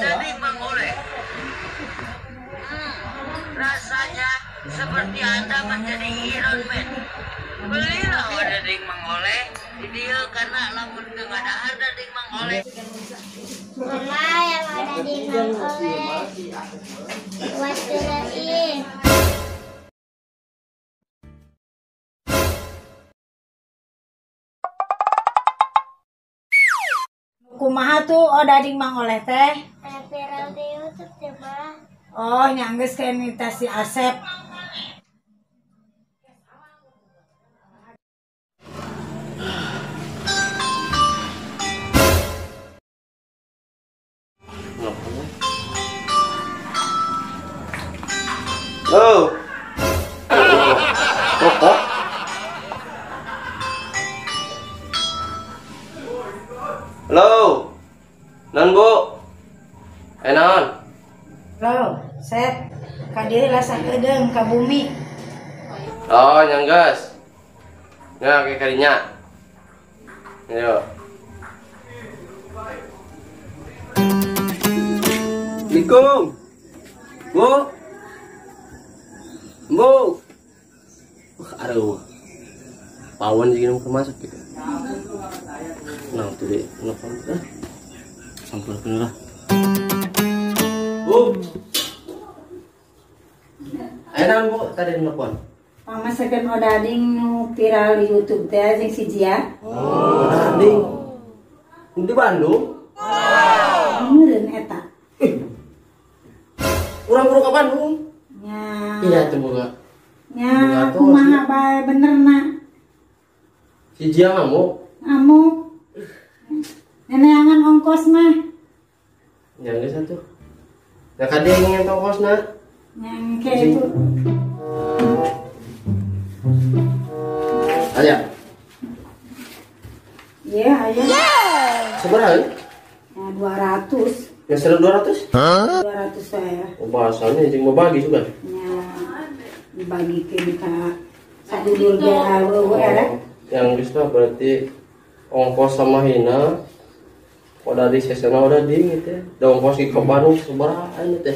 Odading Mang Oleh. Rasanya seperti Anda menjadi Iron Man. Belilah odading Mang Oleh di dia karena lamun teu ngadahar dading Mang Oleh. Mama yang odading Mang Oleh. Waktu lagi. Kumaha tuh odading Mang Oleh teh? Viral di YouTube teh, Ma. Oh, nyanggeus kenita si Asep. Halo. Rokok. Halo. Non Bu. Non. Halo, Sep. Ka dieu lah sakedeung ka bumi. Oh, nyanggeus. Nya ke kadinya. Ayo. Assalamualaikum. Bu. Bu. Aduh. Pawon jadi mau masuk gitu. Nah, tuh deh, nelfon ah. Sampur bener lah. Bu. Ayo naon Bu, tadi nelfon. Pamasakeun odading nu viral di YouTube teh jeung si Jia. Oh, odading. Di Bandung? Wow. Meureun eta. Urang buru ka Bandung. Nya. Iya tuh boga. Nya, kumaha bae bener na. Si Jia ngamuk. Ngamuk. Neneangan ongkos mah. Nya geus atuh. Nah kade ingin ongkosna. Nya engke itu. Aya. Iya, aya. Sabaraha? Ya 200. Yang 1200? Hah? 200 saya. Oh, bahasanya jeung bagi juga. Ya, dibagikeun ka sadulur ge eueuh era. Yang geus lah berarti ongkos sama hina. Udah di sesena udah ding gitu ya. Da ongkos ke Bandung sabaraha teh.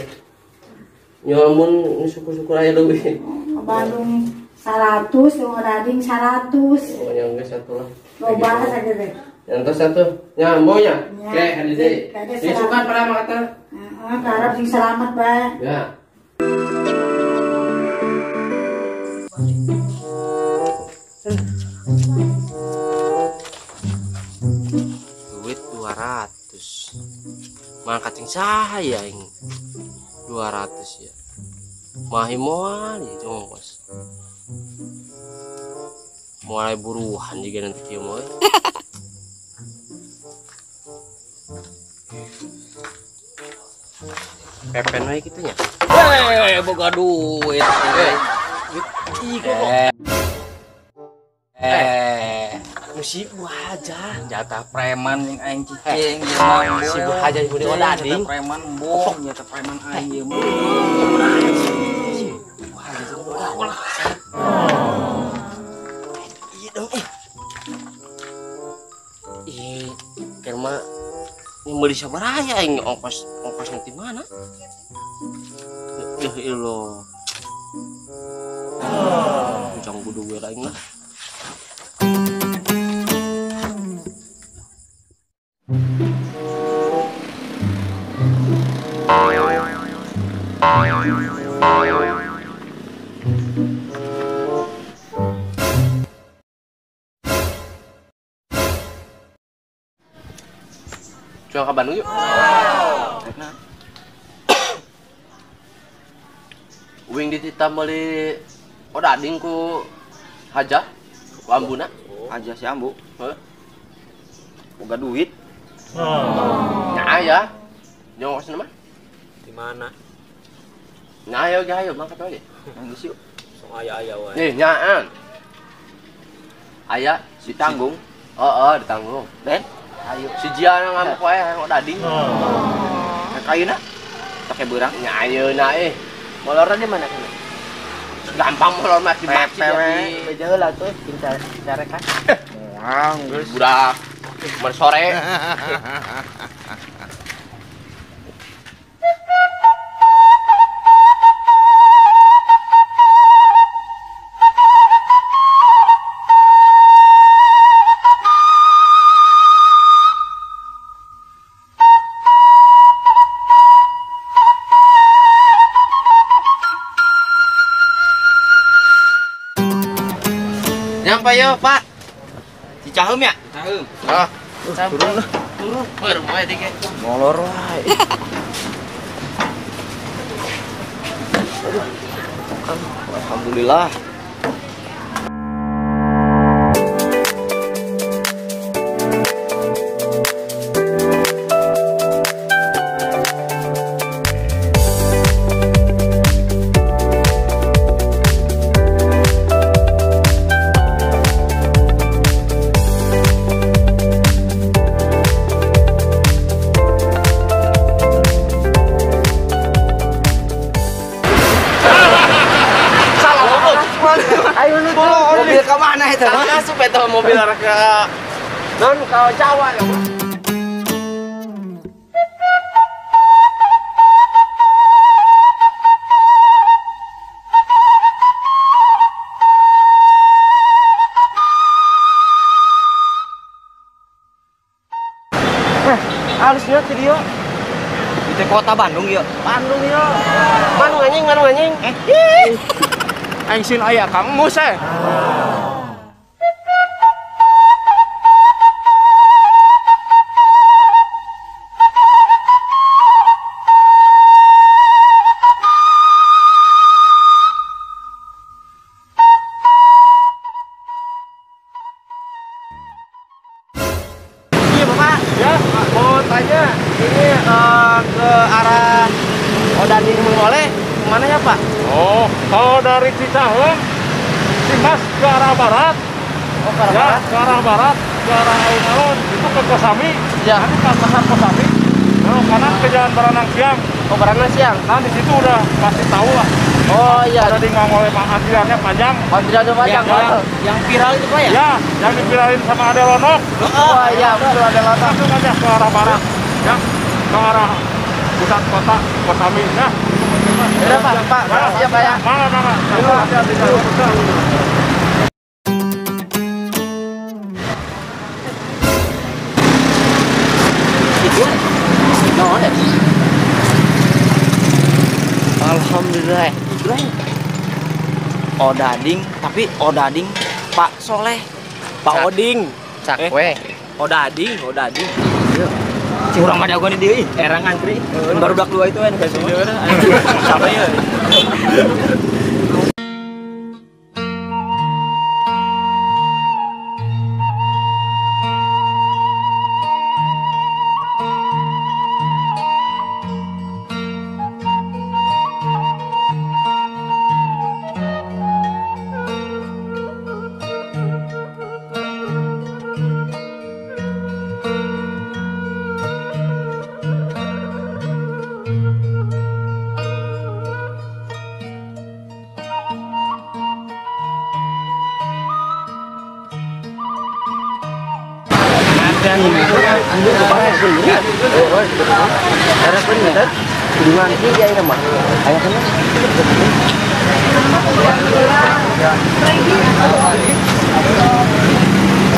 Nya lamun syukur-syukur aya leuwih. Ke Bandung 100, odading 100. Oh, yang geus satu lah. Loba sakitu. Yang terus satu, nyambo nya. Oke, hadi deui. Disukan pada mata. Heeh, karep sing selamat bae. Ya. Duit 200. Mangkat sing saha ya aing. 200 ya. Mahi moal ya ongkos. Mulai buruhan juga nanti kieu mah. Pepen wae kitu nya. Weh, boga duit. Si Bu Haja jatah preman yang aing cicing si Bu Haja ibu odading. Jatah preman embung, jatah preman aing ieu mah. Bu Haja jeung odading. Iya dong eh. Ih, keur mah meuli sabaraha ya aing ongkos ongkos nanti mana? Ya ilah. Ujang kudu we aing lah. Cuang ke Bandung yuk. Wow. Uing dititah meuli odading ku Hajah, ku ambuna. Hajah si ambu. Heuh. Boga duit. Nya aya. Jeung ongkosna mah. Di mana? Nya ayo ge ayo mangkat wae. Geus yuk. Sok aya-aya wae. Nih nyaan. Aya ditanggung. Heeh, ditanggung. Den. Ayo. Si Jia ngamuk wae hayang odading. Nah, kayuna pakai beurang. Nya ayeuna eh. Molorna di mana kana? Gampang molor mah di masjid ya. Beja heula tuh pintar carekan. Moal geus. Budak. Mun sore. Sampai yo, Pak. Cicaheum ya? Cicaheum. Ah, turun lah. Turun. Bermain dikit. Molor wae. Alhamdulillah. Mobil ke mana itu? Masuk itu mobil arah ke non ke Jawa ya. Nah, halusnya video itu kota Bandung yuk. Bandung yuk. Bandung anjing, Bandung anjing. Aing sin aya Kang Mus eh. Iya Bapak, ya mau tanya ini ke arah Odading Mangoleh kemana ya Pak? Oh, kalau dari Cicaheum, Cimas ke arah barat. Oh, ke arah ya, barat? Ke arah barat, ke arah alun-alun, itu ke Kosami. Ya. Nanti ke pasar Kosami, belok kanan ke Jalan Baranang Siang. Oh, Baranang Siang. Nah, di situ udah pasti tahu lah. Oh iya. Ada di Mangoleh, antriannya panjang. Antriannya panjang. Yang viral itu Pak ya? Ya, yang diviralin sama Ade Lonok. Oh iya, betul Ade Lonok. Langsung aja ke arah barat, ya, ke arah pusat kota Kosami. Ya. Ya, Pak, Pak, makasih ya, Pak ya. Mangga, mangga. Alhamdulillah. Odading, tapi Odading Pak Soleh. Pak Oding. Cakwe. Odading, Odading. Kurang ada gua nih dia, erang ngantri. Baru dak dua itu kan sampai ya.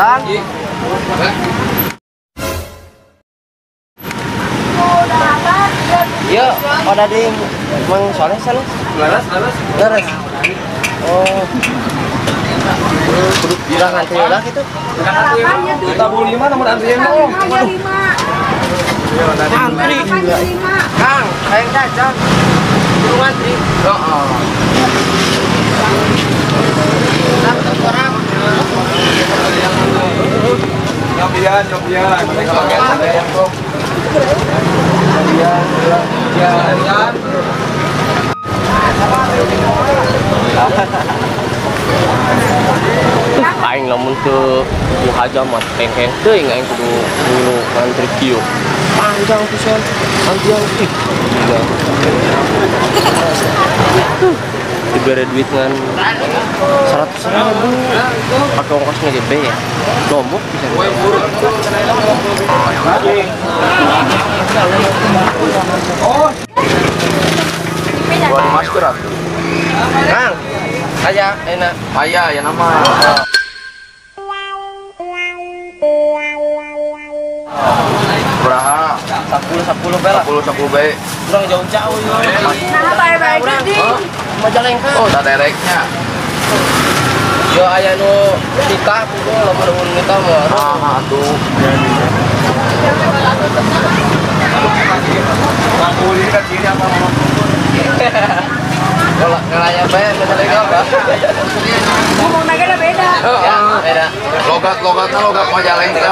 Kang. Yo, Odading Mang Soleh sana. Laras, laras. Laras. Oh. Kudu bilang antri lah gitu. Tabung 5 nomor antriannya. Oh, antri. Kang, hayang jajan. Kudu ngantri. Heeh. Orang. Nyobian, nyobian. Nyobian, nyobian. Aing lamun teu haja mah pengkeng teuing aing kudu ngilu ngantri kieu. Panjang pisan antrian ih. Gila. Dibere duit ngan 100.000 pakai ongkosnya gede ya. Lombok bisa. Buat masker atuh. Kang, aya enak. Aya ya nama. Beraha? 10 bela. 10 bae. Urang jauh-jauh yo. Nah, bae-bae gede. Majalengka. Oh, da dereknya. Yo aya nu nikah kudu lamun nikah mah. Ah atuh. Bang Uli kan sini apa ngomong. Kalau ngelaya bae misalnya apa? Ngomong naga beda. Ya, beda. Logat-logatnya logat Majalengka.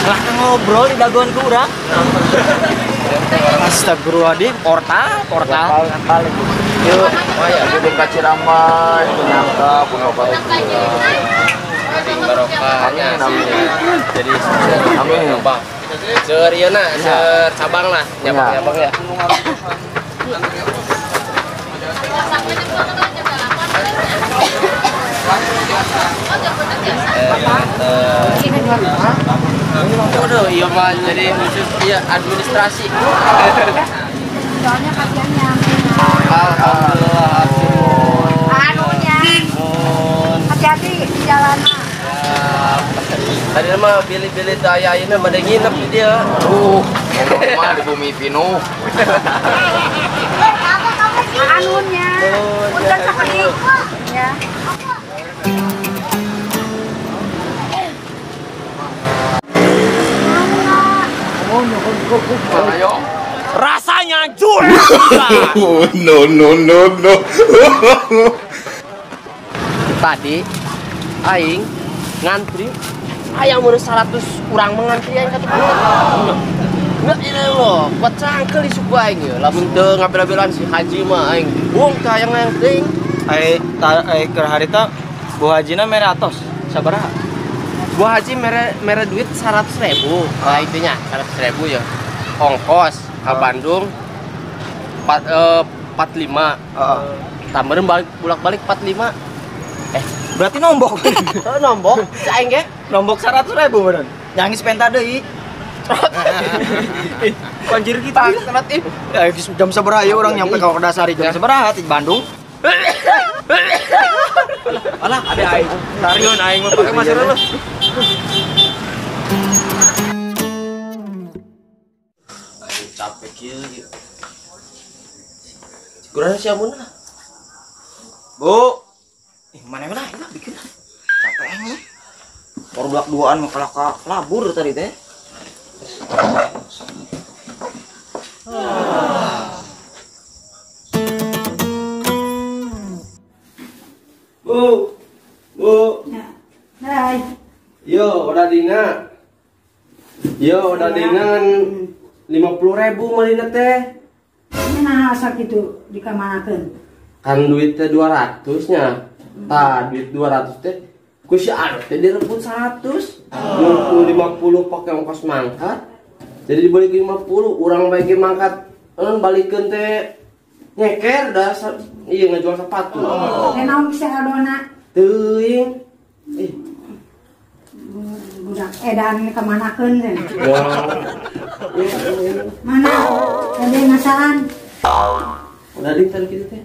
Lah ngobrol di dagoan ku urang. Astagfirullahaladzim, portal. Yuk, ya belum ka Ciramai, penyangka, pengobat. Barokahnya jadi amin. Seur ieu na, seur cabang lah, nyabang-nyabang ya. Waduh, iya mah jadi khusus iya administrasi. Soalnya kasihannya. Alhamdulillah. Anunya. Hati-hati di jalan. Tadi mah bili-bili teh aya ayeuna bade nginep di dieu. Ngomong mah di bumi pinuh. Anunya. Punten sakedik. Ya. Rasanya jur. No no no no. Tadi aing ngantri ayam udah 100 kurang mengantri aing ka tukang. Enggak ini loh, kuat cangkel di suku aing ya. Lamun teu ngabel-abelan si haji mah aing. Buang ka hayang teuing. Ai keur harita Bu Hajina mere atos sabaraha? Bu Haji mere duit 100.000. Nah itunya 100.000 ya. Ongkos ke Bandung 45. Heeh. Tambahan balik bolak-balik 45. Berarti nombok. Heeh, nombok. Si aing ge nombok 100.000 meureun. Nangis penta deui. Banjir kita. Ya jam sabaraha ieu urang nyampe ka Kerdasari jam sabaraha di Bandung. Alah, ada aing. Tarion aing mah pakai masker lu. Aing capek kieu. Kurang si Amun lah. Bu. Mana lah, lah bikin capek aing. Baru belak duaan mah kalaka labur tadi teh. Bu, Bu. Hai. Yo, udah dina. Yo, udah dina 50.000 malina teh. Nah, asa kitu dikamanakeun? Kan duit teh 200 nya. Tah, duit 200 teh ku si Anu teh direbut 100. 50 pakai ongkos mangkat. Jadi dibalikin 50, urang bae ge mangkat balikeun teh nyeker dah iya ngejual sepatu. Oh. Naon bisa adona? Teuing. Ih. Budak edan kamanakeun teh. Mana? Tadi ngasaan. Odading tadi kitu teh.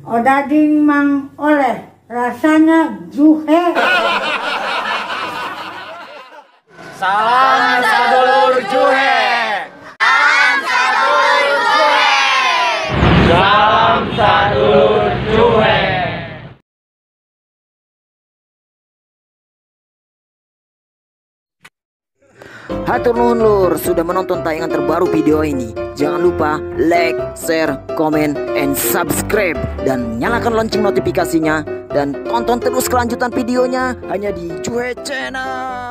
Odading Mang Oleh rasanya juhe. Salam sadulur juhe. Salam sadulur juhe. Salam sadulur juhe. Hatur nuhun lur sudah menonton tayangan terbaru video ini. Jangan lupa like, share, komen, and subscribe. Dan nyalakan lonceng notifikasinya. Dan tonton terus kelanjutan videonya hanya di Juhe Channel.